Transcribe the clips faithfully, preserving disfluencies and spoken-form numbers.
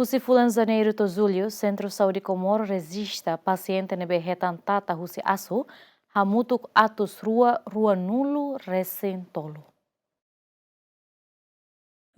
Husi fulan Janeiru to'o Jullu, Sentru Saúde Comoro rejista pasiente ne'ebé hetan tata husi asu, hamutuk atus rua, rua nulu resin tolu.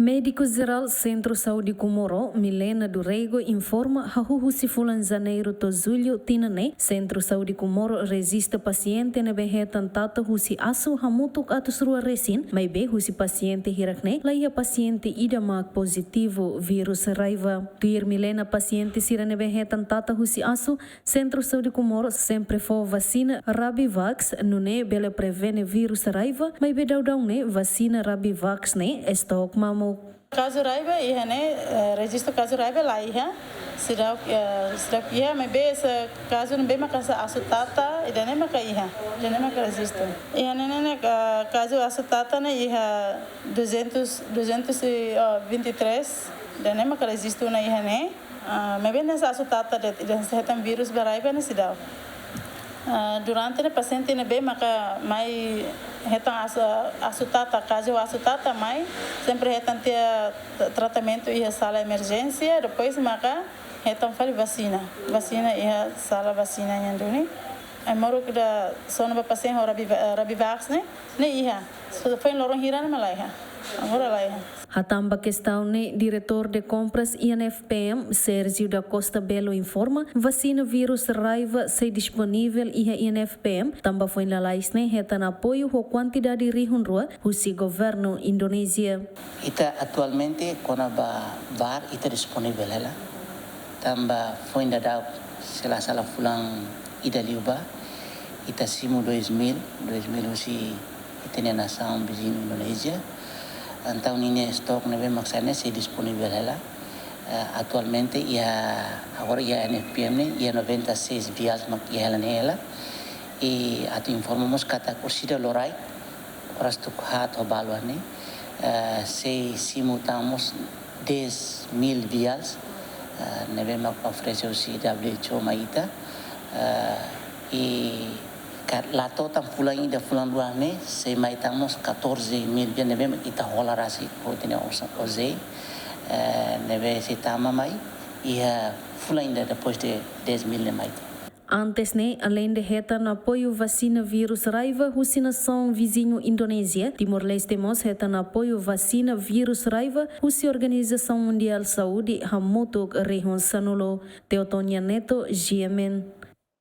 Médiku Jerál Sentru Saúde Comoro, Milena do Rego, informa, hahú husi fulan Janeiru to'o Jullu tinan ne'e, Sentru Saúde Comoro rejista pasiente ne'ebé hetan tata husi asu hamutuk atus rua resin, maibé husi pasiente hirak ne'e, laiha pasiente ida mak pozitivu vírus raiva. Tuir Milena, pasiente sira ne'ebé hetan tata husi asu, Sentru Saúde Comoro sempre fó vasina Rabivax, nune'e bele prevene vírus raiva, maibé daudaun ne'e vasina Rabivax ne'e estok mamuk. Kazu raiva iha ne'e, eh, rejistu kazu raiva laiha. Seidauk, eh, seidauk iha, maibé ese kazu ne'ebé maka hanesan asu tata, ida-ne'e maka iha. Ida-ne'e maka rejistu. Iha ne'e ne'e, eh, kazu asu tata ne'e iha duzentos, duzentos e, oh, vinte e três, ida-ne'e maka rejistu ona iha ne'e. Ah, maibé hanesan asu tata de'it, ida hanesan hetan vírus ba raiva ne'e seidauk. Ah, durante ne'e pasiente ne'ebé maka mai hetan asu, asu tata, kazu asu tata mai, sempre hetan tiha tra-, tratamentu iha sala emerjénsia, depois maka hetan fali vasina. Vasina iha sala vasina nian duni. Ai moruk ida sona ba pasiente ho Rabiva-, Rabivax ne'e, ne'e iha. Só foin loron hira ne'e mak laiha. Agora laiha. Hatán ba kestaun ne'e, Diretór de Kompras I N F P M, Sérgio da Costa Belo, informa, vasina vírus raiva sei disponivel iha I N F P M, tanba foin lalais ne'e hetan apoiu ho kuantidade rihun rua husi governu Indonézia. Ita atualmente kona-ba VAR ita disponivel hela. Tanba foin daudauk, se la sala fulan ida liubá, ita simu dois mil, dois mil husi ita-nia nasaun viziñu Indonézia. Entaun ninia estok ne'ebé mak sai ne'e sei disponivel hela. Eh, atualmente iha, agora iha I N F P M ne'e, iha noventa e seis vials mak iha hela ne'e hela. I atu informa mós katak orsida loraik, oras tuku haat ho balu ne'e, eh, sei simu tan mós dez mil vials, eh, ne'ebé mak oferese husi W H O mai ita, eh, i ka-, la to'o tan fulan ida fulan rua ne'e, sei mai tan mós catorze mil vials ne'ebé mak ita hola rasik ho ita-nia osan ozei, eh, ne'ebé sei tama mai, iha fulan ida depois de dez mil ne'e mai. Antes ne'e, aleinde hetan apoiu vasina vírus raiva husi nasaun viziñu Indonézia, Timor-Leste mós hetan apoiu vasina vírus raiva husi Organizasaun Mundiál Saúde hamutuk rihun sanulu. Teotonia Neto, G M N.